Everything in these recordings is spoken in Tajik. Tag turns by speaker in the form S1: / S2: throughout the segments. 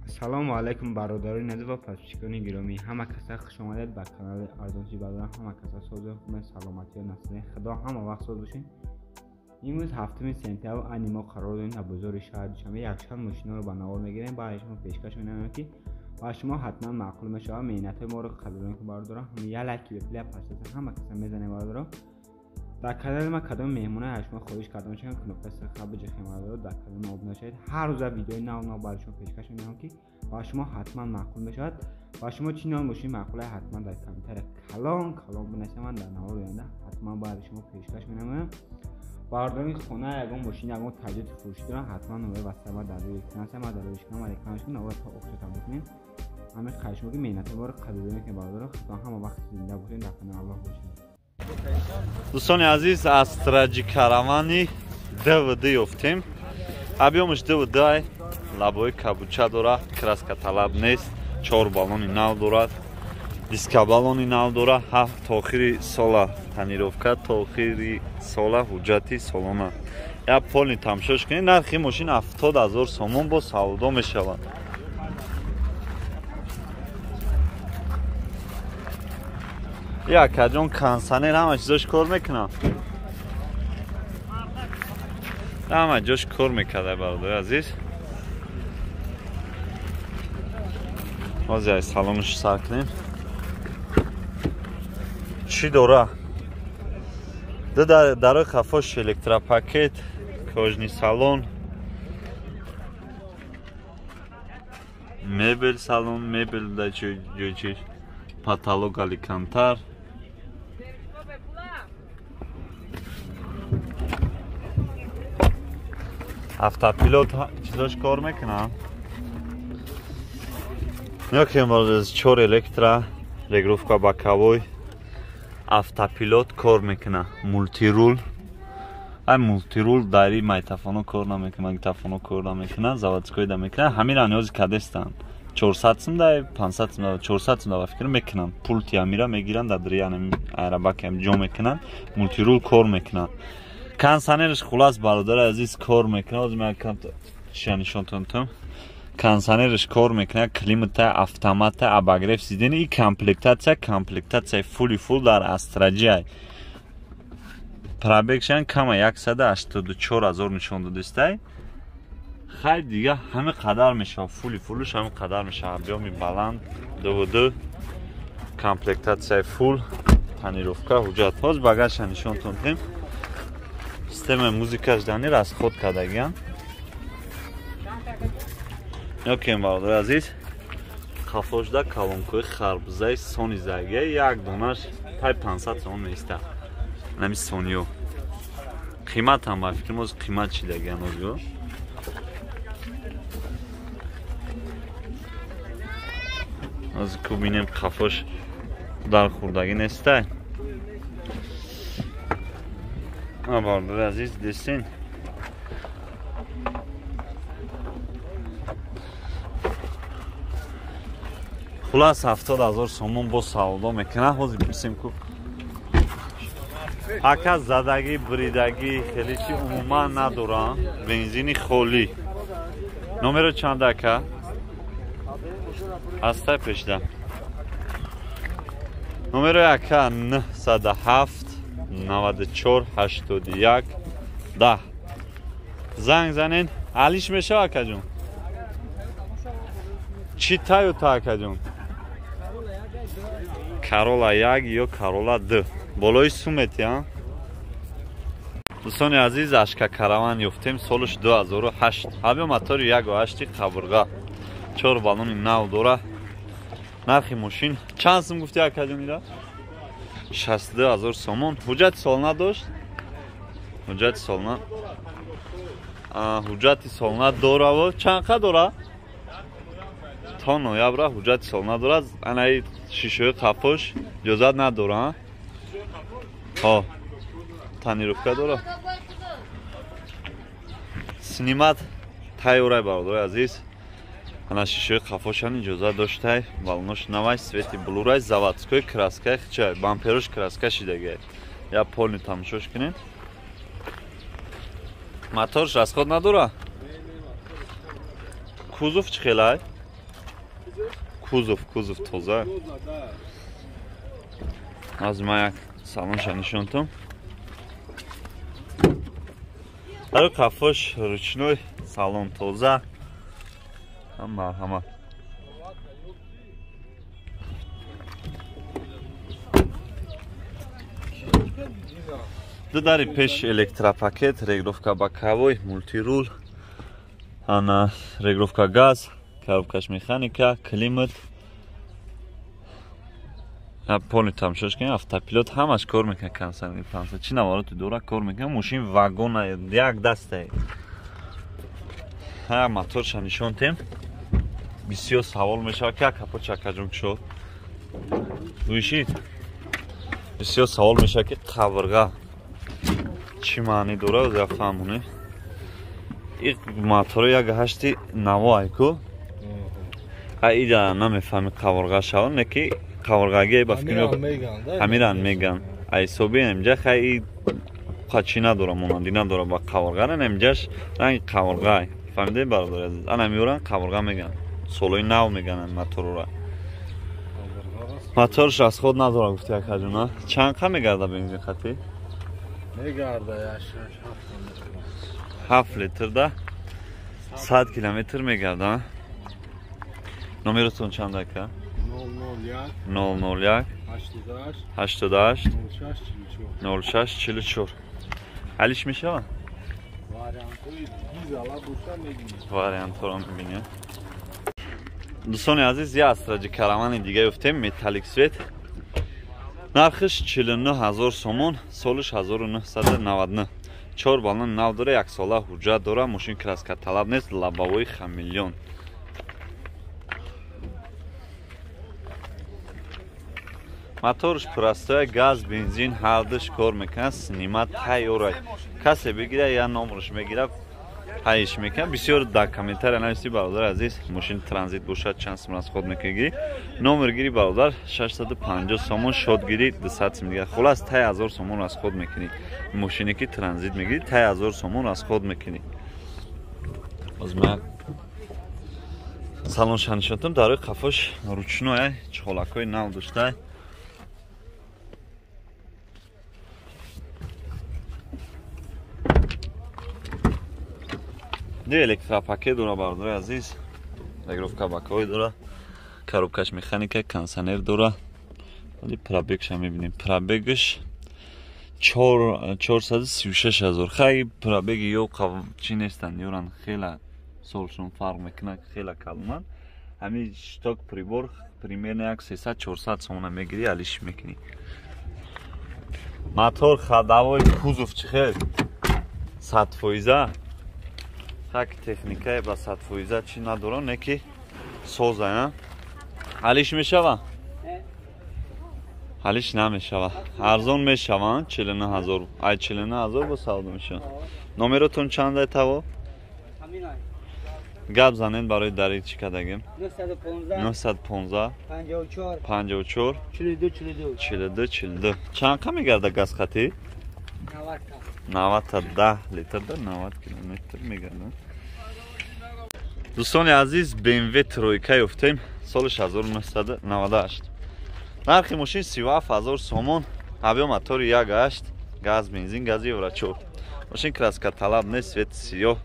S1: Ассалому алайкум бародарони азиз ва подписчикони гиромӣ. Ҳама каса хуш омадед ба канали Арзончи Базар. Ҳама каса созу саломатию насиб Худо ҳама вақт соз бошед. Имрӯз 7 сентябр айни мо қарор дорем дар бозори шаҳри Душанбе. Якчанд мошинаро ба навор мегирем, баъди шумо пешкаш менамоем, ки ба шумо ҳатман маъқул мешавад. Меҳнатҳои моро қадрдонӣ кун бародарон. Ҳама лайки бепуля пастаса ҳама каса мезанем бародарон. Дар канали ма кадом меҳмонаи аз шумо хоҳиш карда мешавам, кнопкаи сарха биҷахем бародарон. Дар канали ма обуна шавед. Ҳар рӯза видеои нав нав барои шумо пешкаш менамоям, ки ба шумо ҳатман маъқул мешавад. Ба шумо чӣ ном мошини маъқулае ҳатман дар комментария калон калон бинависед. Ман дар навори оянда ҳатман барои шумо пешкаш менамоям. Бародарони хона ягон мошин ягон таҷдиди фурӯшӣ доранд, ҳатман номери ватсап ма дар рӯи экран аст. Ман дар рӯи экран ва экранаш навор то охир тамошо кунед. Ҳамин қайд шумо ки меҳнатҳои моро қадрдонӣ кунед бародарон. Худо ҳама вақт зинда бошед, дар паноҳи Аллоҳ бошед.
S2: Дӯстони азиз, аз Траҷи Каравани ДВД ёфтем. Объёмаш ДВД ай, лабои кабуча дора, краска талаб нест, 4 баллони нав дорад, диска баллони нав дора, то охири сола тонировка, то охири сола ҳуҷҷати солона. Як полни тамошош кунед. Нархи мошин 70 000 сомон бо савдо мешавад. Акаҷон, кондиционер ҳама чизош кор мекунад, ҳама ҷош кор мекарда бародари азиз. Ҳозир салонаш сар кунем. Чӣ дора? Дарои хафош электропакет, кожаный салон, мебел, салон мебел да ҷойчиш, потолок алькантар. Автопилот чизош кор мекунад. Ёкем чор электро, регулировка боковой, автопилот кор мекунад, мультирул. Ай мультирул дари магнитофоно кор намекунад, магнитофоно кор намекунад, заводской да мекунад. Ҳамира ниёзи кадестанд. 400 сум да 500 сум да 400 сум да фикр мекунанд. Пулти амира мегиранд, дар дри аэрабакам ҷо мекунанд, мультирул кор мекунад. Кондиционерш хулас бародари азиз кор мекунад. Ҳозир ман кам чия нишонтон тум. Кондиционерш кор мекунад, климата, автомата, обогрев сиденья и комплектация, комплектация фули фул дар Астраҷи. Пробегшан кама 184 000 нишон додистай. Хай дига ҳами қадар мешавад, фули фулуш ҳами қадар мешавад. Объёми баланд, 2 комплектация фул, тонировка, ҳуҷҷат. Ҳозир багажша нишонтон тем. Системаи музикаш дани расход кардагиан. Ёкем бародари азиз, хафошда колонкаи харбузаи сони загия як донаш тай 500 сомон меиста. Нами сониё. Қимат ҳам ба фикрам ҳозир қимат чидагиан ҳозир. Ҳозир ку бинем хафош дар хӯрдагӣ нестай. Бародари азиз, десен. Хулас 70 000 сомон бо савдо мекунад. Ҳозир бипурсем ку ака задагӣ, буридагӣ хеле чи умуман надорам. Бензини холӣ. Номеро чанд ака? Ҳастай пешда. Номеро ака 907 94 81 10. Занг занен. Алиш мешава акаҷон? Чӣ таю та акаҷон? Карола 1 ё Карола 2. Болои сумети, а? Дӯстони азиз, Ашка Караван ёфтем, солаш 2008. Ҳабё мотори 1.8 қабурға. 4 баллони нав дора. Нархи мошин чанд сум гуфти акаҷон ира? 62 000 сомон. Ҳуҷҷати солона дошт? Ҳуҷҷати солона. Ҳуҷҷати солона дораву чанд қа дора? То ноябра ҳуҷҷати солона дорад. Анаи шишои қафош иҷозат надора. Ҳо, тонировка дора. Снимат тайёрай бародари азиз. Ана шишои қафошан иҷозат доштай, баллонош навай, свети блурай, заводской краскай хичай, бамперош краска шидагай. Я полни тамошош кунем. Моторш расход надора? Кузов чӣ хелай? Кузов, кузов тоза. Аз ма як салонша нишонтам. Дару қафош ручной, салон тоза. Ҳам марҳамат. Ду дари пеш электропакет, регулировка боковой, мультирул, ана регулировка газ, коробкаш механика, климат. Полный тамошош кунем, автопилот ҳамаш кор мекунад, консервни панса. Чӣ навороти дора кор мекунад, мошин вагона як дастае. Ҳа, моторша нишон тем. Бисёр савол мешавад ки капот чакаҷон шуд. Гӯшид. Бисёр савол мешавад ки қабрға чӣ маънӣ дорад, я фаҳмонем. Ин мотори 1.8 наво айку. А ида намефаҳми қабрға шава, не ки қабрғагӣ ба фикр ҳамиран меган. Ай ҳисоби инҷа хай қачи надора, монандӣ надора ба қабрға, на инҷаш ранги қабрға. Фаҳмидед бародари азиз? Ана меоран қабрға меган. Солои нав мегананд моторора. Моторш аз худ надора гуфти акаҷона. Чанд қа мегарда бензин хати?
S3: Мегарда
S2: 7 литр да 100 километр мегарда. Номеротон чанд ака?
S3: 001
S2: 001 88 06 44. Алиш мешава? Вариантҳоро мебинем. Дӯстони азиз, як астраҷи каравани дига ёфтем, металлик свет. Нархиш 49000 сомон, солиш 1999. 4 баллон нав дора, як сола ҳуҷҷат дора, мошин краска талаб нест, лабавои хамелеон. Моторш простоя, газ, бензин ҳардуш кор мекунад, снима тайёра. Касе бигира я номерш мегира, ҳайш мекунад. Бисёр дар комментария нависти бародар азиз, мошин транзит бошад чанд сум расход мекунӣ. Номер гири бародар 650 сомон, шод гири 200 сум дигар. Хулас тай 1000 сомон расход мекунӣ. Мошине ки транзит мегири тай 1000 сомон расход мекунӣ. Боз ман салон шанишотам, дарои қафош ручной, чолакҳои нав дошта. Ду электропакет дора бародари азиз, регулировка боковой дора, коробкаш механика, кондиционер дора. Вале пробегша мебинем. Пробегш 436 ҳазор. Хай пробеги ё чӣ нестанд, ёран хела солшон фарқ мекунад, хела калонанд. Ҳамин шток прибор примерно 300-400 сомона мегирӣ, алиш мекунӣ. Мотор ходовой, кузов чӣ хел 100%. Так техникае ба 100% чӣ надорам, не ки соза, алиш мешава? Алиш намешава. Арзон мешава, 49000. Ай 49000 бо савдо мешава. Номеротон чанд таво? Гап занед барои дари чӣ кардагим? 915 54 42 42 42. Чанд қа мегарда газ хати? 90 та 10 литр да 90 километр мегарда. Дӯстони азиз, BMW тройка ёфтем, соли 1998. Нархи мошин 37000 сомон, объем мотори 1.8, газ, бензин, гази Евро 4. Мошин краска талаб нест, цвет сиёҳ,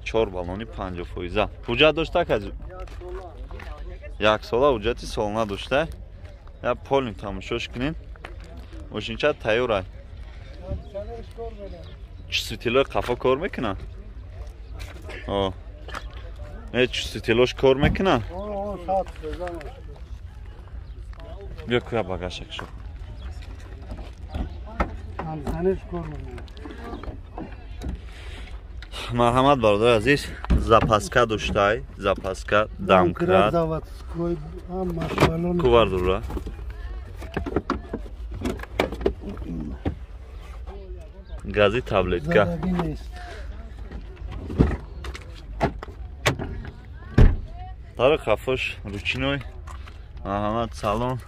S2: 4 баллони 50%. Ҳуҷҷат дошта каҷ? Як сола ҳуҷҷати солона дошта. Я полный тамошош кунем. Мошинча тайёр аст. Чувствителои қафо кор мекунад? О. Не, чувствителош кор мекунад? Биё куя багажак шо. Марҳамат бародари азиз, запаска доштай, запаска, домкрат. Кувар дура. Гази таблетка. Таро қафош ручной. Марҳамат салон.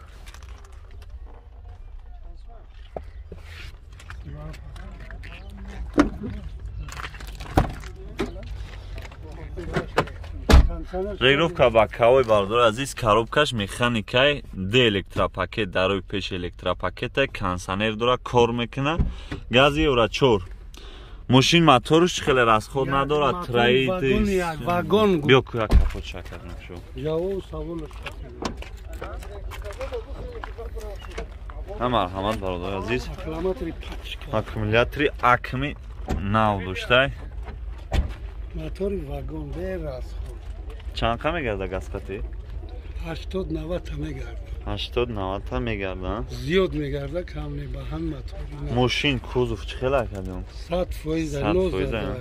S2: Регировка боковой бародар азиз, коробкаш механикай, д электропакет дарои пеш электропакета, кондиционер дора, кор мекуна, гази Евро 4. Мошин моторш хеле расход надорад, траит.
S3: Вагон.
S2: Биё куя капот шакар нашо.
S3: Ҷавоб саволаш.
S2: Марҳамат бародар азиз. Аккумулятори акми нав доштай.
S3: Мотори вагон бе расход.
S2: Чанд қа мегарда газқати?
S3: 80-90 та мегарда.
S2: 80-90 та мегарда?
S3: Зиёд мегарда, кам не, ба ҳам мотори.
S2: Мошин кузов чӣ хела кардем?
S3: 100% нозада.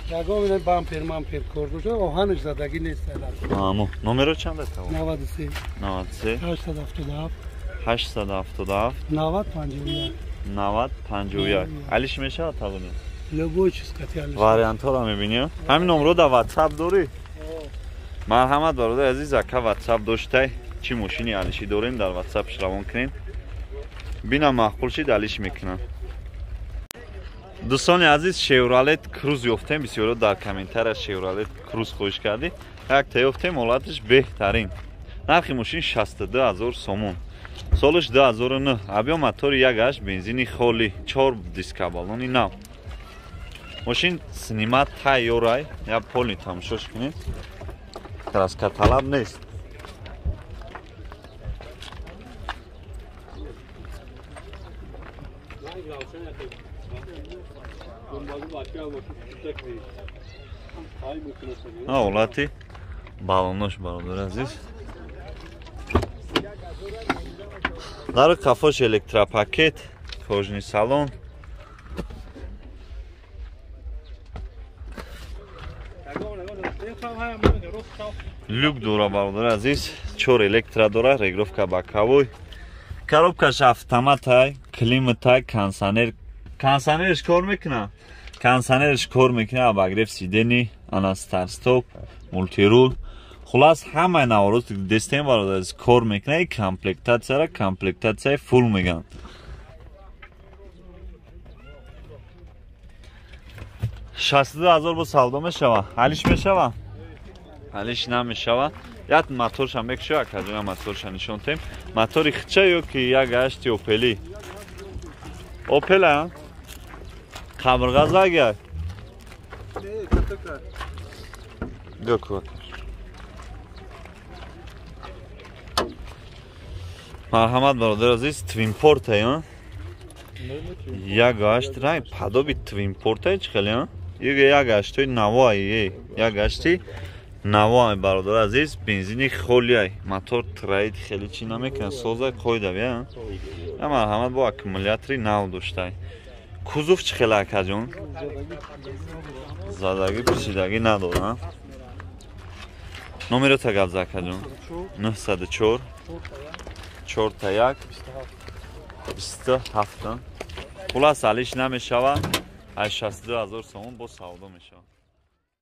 S3: Ягон ина бампер мампер кор дошта, оҳанаш задагӣ нест.
S2: Амо, номеро чанд аст?
S3: 93.
S2: 93.
S3: 877.
S2: 877.
S3: 90 51.
S2: 90 51. Алиш мешавад талони?
S3: Любой чиз қати алиш.
S2: Вариантҳоро мебинӣ? Ҳамин номро дар WhatsApp дорӣ? Марҳамат бародар азиз, ака WhatsApp доштай, чӣ мошини алишӣ дорем дар WhatsApp равон кунем. Бина маъқул шид алиш мекунам. Дӯстони азиз, Chevrolet Cruze ёфтем, бисёро дар комментария Chevrolet Cruze хоҳиш кардӣ. Як та ёфтем, ҳолаташ беҳтарин. Нархи мошин 62000 сомон. Солаш 2009. Объем мотори 1.8, бензини холӣ, 4 диска баллони нав. Мошин снима тайёрай, я полный тамошош кунед. Краска талаб нест. Ҳолати баллонош бародар азиз. Дар қафош электропакет, кожный салон. Люк дора бародар азиз, 4 электро дора, регировка боковой. Коробкаш автоматай, климатай, кондиционер. Кондиционерш кор мекуна. Кондиционерш кор мекуна, обогрев сидений, ана старт-стоп, мультирул. Хулас ҳамаи наворот дестем бародар азиз кор мекуна. И комплектатсияра комплектатсияи фул меган. 62000 бо савдо мешава. Алиш мешава? Алиш намешава. Як моторша мекушо, акаҷона моторша нишон тем. Мотори хича ё ки 1.8 Опели? Опела? Қабрға загар? Биё ку. Марҳамат бародар азиз, Твинпорта ё? 1.8 рай падоби Твинпорта чӣ хеле ё? 1.8 навои, 1.8 навои бародар азиз, бензини холиай, мотор траид хеле чӣ намекунад, соза қоида бия. Я марҳамат бо аккумулятори нав доштай. Кузов чӣ хеле акаҷон? Задагӣ пичидагӣ надора. Номерота гап за акаҷон? 904 4 1 27. Хулас алиш намешава, 62000 сомон бо савдо мешава.